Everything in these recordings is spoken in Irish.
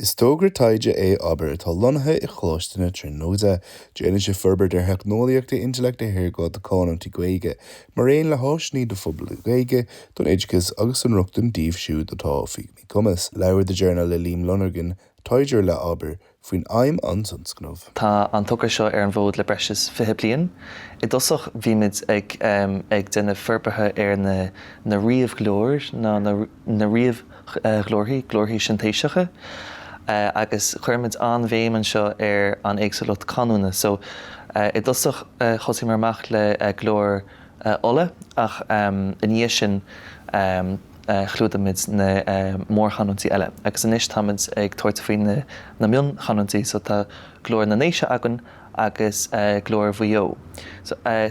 Is togra taighde é Abair atá lonnaithe i Choláiste na Tríonóide. Déanann sé forbairt ar theicneolaíochtaí intleachta shaorga do chanúintí Gaeilge, mar aon le háiseanna do phobal na Gaeilge, don oideachas agus don rochtain díobh siúd atá faoi mhíchumas. Labhair The Journal le Liam Lonergan, taighdeoir le Abair, faoin aidhm an tionscnamh. Tá an togra seo ar an bhfód le breis is 20 bliain. I dtosach bhí muid ag ag déanamh forbartha ar na na ríomhghlóir ná na na ríomhghlórthaí, glórthaí sintéiseacha, agus chuir muid an-bhéim anseo ar an éagsúlacht canúna. So i dtosach thosaíomar amach le glór Uladh ach i ndiaidh sin chlúdaigh muid na mórchanúintí eile agus anois táimid ag tabhairt faoi na mionchanúintí so tá glór na nDéise againn agus glór Mhaigh Eo.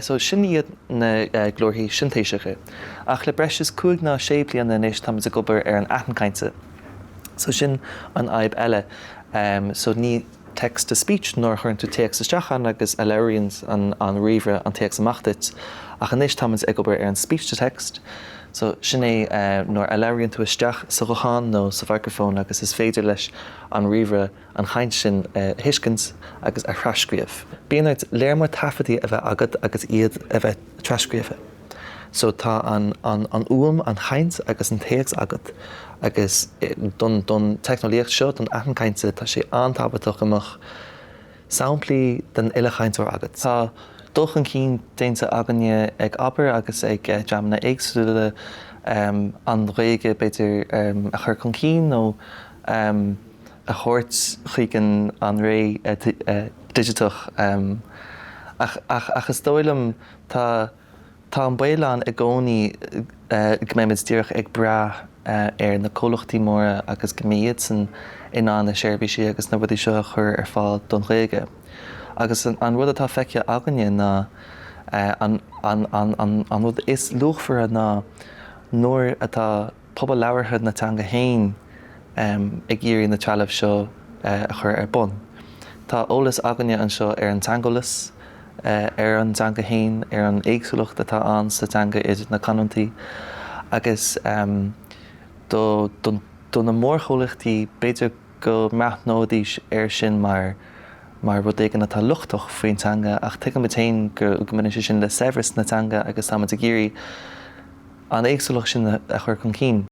So sin iad na glórthaí sintéiseacha. Ach le breis is cúig ná sé bliana anois táimid ag obair ar an aithint cainte. So sin an fhadhb eile. So ní text to speech nuair a chuireann tú téacs isteach ann agus a labhraíonn an ríomhaire an téacs amach duit. Ach anois táimid ag obair ar an speech to text. So sin é nuair a labhraíonn tú isteach sa ghuthán nó sa mhicreafón agus is féidir leis an ríomhaire an chaint sin a thuiscint agus a thras-scríobh. Bíonn ort léar mór taifeadtaí a bheith agat agus iad a bheith tras-scríofa. So tá an an an fhuaim, an chaint agus an téacs agat agus don don teicneolaíocht seo, don aithint cainte, tá sé an-tábhachtach go mbeadh samplaí den uile chainteoir agat. Tá dul chun cinn déanta againne ag Abair agus ag dreamanna éagsúla an Ghaeilge b'fhéidir a chur chun cinn nó a thabhairt chuig an ré digiteach. Ach is dóigh liom tá tá an baol ann i gcónaí go mbeimid díreach ag brath ar na comhlachtaí móra agus go mbeidh iadsan in ann na seirbhísí agus na rudaí seo a chur ar fáil don Ghaeilge. Agus an rud atá feicthe againne ná an an rud is luachmhaire ná nuair atá pobal labhartha na teanga féin ag iarraidh na trealamh seo a chur ar bun. Tá eolas againne anseo ar an teangeolas, ar an dteanga féin, ar an éagsúlacht atá ann sa teanga idir na canúintí agus do do na mórchomhlachtaí b'fhéidir go mbreathnóidís air sin mar mar rud éigin atá lochtach faoin teanga ach tuigimid féin go mbaineann sé sin le saibhreas na teanga agus táimid ag iarraidh an éagsúlacht sin a chur chun cinn.